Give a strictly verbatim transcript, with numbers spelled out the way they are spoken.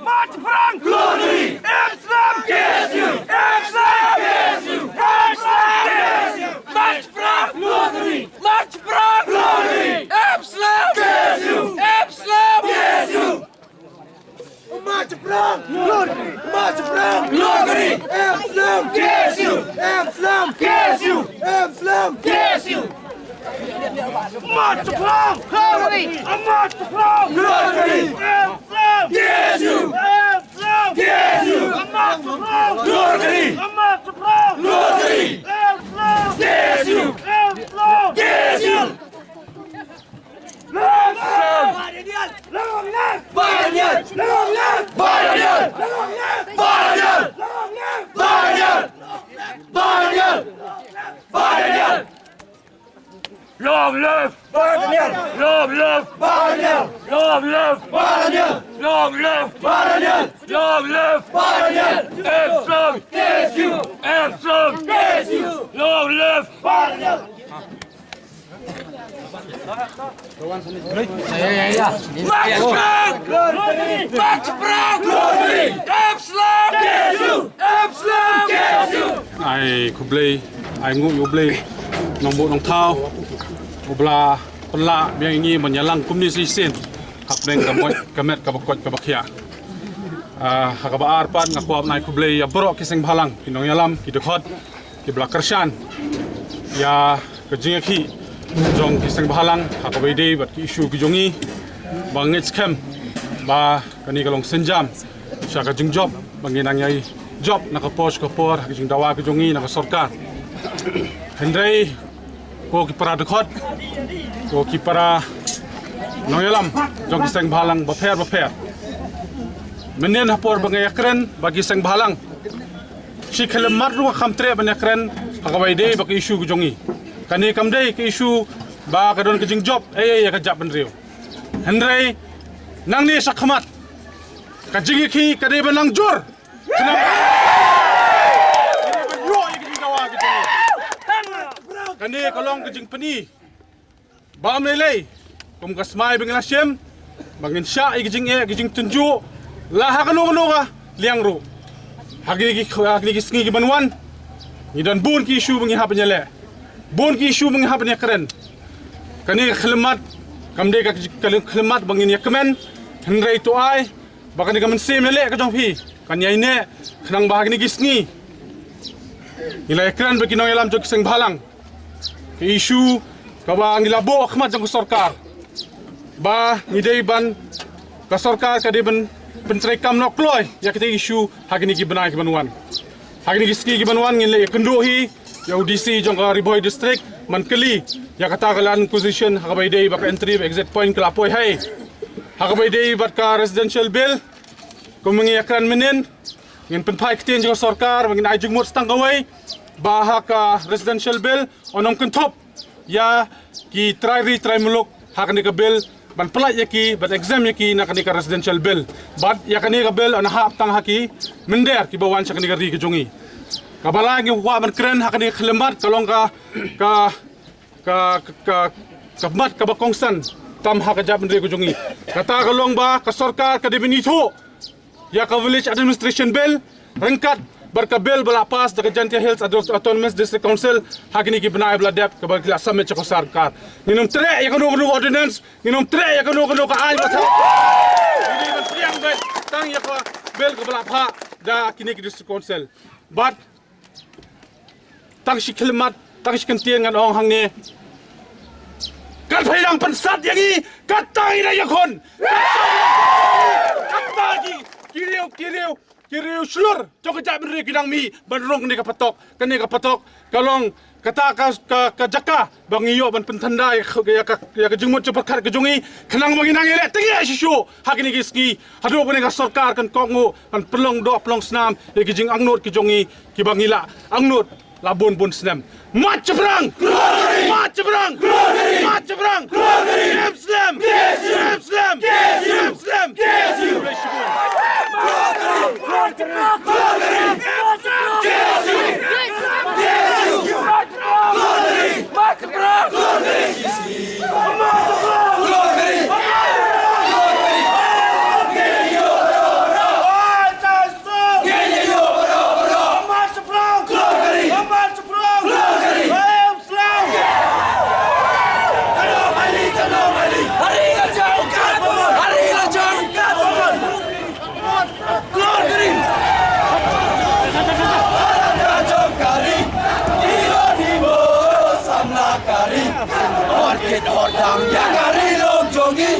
March Front! Glory! M Slam! K S U! M Slam! K S U! M Slam! K S U! March Front! Glory! March Front! Glory! M Slam! K S U! M Slam! K S U! March Front! Glory! March Front! Glory! M Slam! K S U! M Slam! K S U! M Slam! K S U! March Front! Glory! March Front! Glory! M Slam! K S U! M Slam! K S U! March Front! Glory! March Front! Glory! M Slam! K S U! M Slam! K S U! Long live! Bah Daniel! Long live! Bah Daniel! Long live! Bah Daniel! Long live! Bah Daniel! Long live! Bah Daniel! Bah Daniel! Bah Daniel! Long live! Bah Daniel! Long live! Bah Daniel! Long live! Bah Daniel! Long live! Bah Daniel! Long live! Bah Daniel! M Slam! K S U! M Slam! K S U! Long live! Bah Daniel! March Front! March Front! M Slam! M Slam! Ai khublei, ai nguh ïa U Blei Nongbuh Nongthaw, uba la pynlah biang ïa ngi ban ïalang kumne shisien hapdeng ka met, ka met kaba koit kaba khiah. Ah, ha kaba ar pat nga kwah ban ai khublei ïa baroh ki seng bhalang, ki nongïalam, ki dkhot, kiba la kyrshan ïa ka jingïakhih jong ki seng bhalang ha kaba ïadei bad ki issue ki jong ngi, ba ngeit skhem ba kane ka long sienjam sha ka jingjop ba ngi nang ïai jop na ka por sha ka por ha ka jingdawa ka jong ngi na ka sorkar. Hynrei ko ki para dkhot, ko ki para nongïalam jong ki seng bhalang bapher bapher, mynnin ha por ba nga ïakren bad ki seng bhalang, shi khyllipmat ruh nga kham treh ban ïakren ha kaba ïadei bad ka issue ka jong ngi. Kane kam dei ka issue ba ka don ka jingjop ei ei ïa ka jaitbynriew. Hynrei nangne shakhmat ka jingïakhih ka dei ban nang jur. Kane, kane ban ïoh ïa ka jingdawa ka jong ngi. Kane ka long ka jingpyni ba ym lei lei, kum ka smai ba ngi la shim, ba ngin shah ïa ka jingeh ka jingtynjuh la ha kano kano ka liang ruh. Ha kine ki, ha kine ki sngi kiban wan ngi don bun ki issue ba ngi hap ban ïaleh, bun ki issue ba ngi hap ban ïakren. Kane ka khyllipmat kam dei ka, ka khyllipmat ba ngin ïakmen, hynrei to ai ba kane ka mynsiem ïaleh ka jong phi kan ïai neh, khnang ba ha kine ki sngi ngi la ïakren bad ki nongïalam jong ki seng bhalang. Ka issue kaba ngi la buh ha khmat jong ka sorkar ba ngi dei ban, ka sorkar ka dei ban pyntreikam noh kloi ïa kita ki issue ha kine ki bnai kiban wan. Ha kine ki sngi kiban wan ngin leit ïakynduh hi ïa u D C jong ka Ri Bhoi District ban kylli ïa kata ka land acquisition ha kaba ïadei bad ka entry bad exit point ka la poi haei. Ha kaba ïadei bad ka residential bill, kum ngi ïakren mynnin, ngin pynphai ktien jong ka sorkar ba ngin ai jingmut tang kawei ba ha ka residential bill un ym kynthup ïa ki trai ri trai muluk ha kane ka bill, ban pyllait ïa ki, ban exempt ïa ki na kane ka residential bill. Bad ïa kane ka bill un hap tang ha ki mynder kiba wan sha kane ka ri ka jong ngi. Kaba lai ngi kwah ban kren ha kane ka khyllipmat ka long ka, ka, ka, ka, ka mat kaba kongsan tam ha ka jaitbynriew ka jong ngi. Kata ka long ba ka sorkar ka dei ban ithuh ïa ka Village Administration Bill ryngkat bad ka bill ba la pass da ka Jaintia Hills Auto-, Autonomous District Council ha kine ki bnai ba la dep, kaba ki la submit sha ka sorkar. Ngin ym treh ïa kano kano ka ordinance, ngin ym treh ïa kano kano ka aiñ ba thaw. Ngi dei ban pdiang beit tang ïa ka bill kaba la phah da kine ki District Council. Bad tang shi khyllipmat, tang shi kyntien ngan ong hangne. Kan phi dang pynsat ïa ngi, kata ngi dang ïakhun. Kata ki, ki riew, ki riew, ki riew shlur jong ka jaitbynriew ki dang mih ban rung kane ka patok, kane ka patok ka long kata ka, ka, ka jaka ba ngi ïoh ban pynthanda ïa ka, ïa ka, ïa ka jingmut jingpyrkhat ka jong ngi, khnang ba ngi nang ïaleh tyngeh shisha ha kine ki sngi haduh ba kane ka sorkar kan kohnguh, kan pynlong doh pynlong snam ïa ki jingangnud ki jong ngi kiba ngi la angnud la bun bun snem. March Chabrang! March Chabrang! March Chabrang! M Slam! M Slam! M Slam! Hordam ïa ka ri lum jong ngi.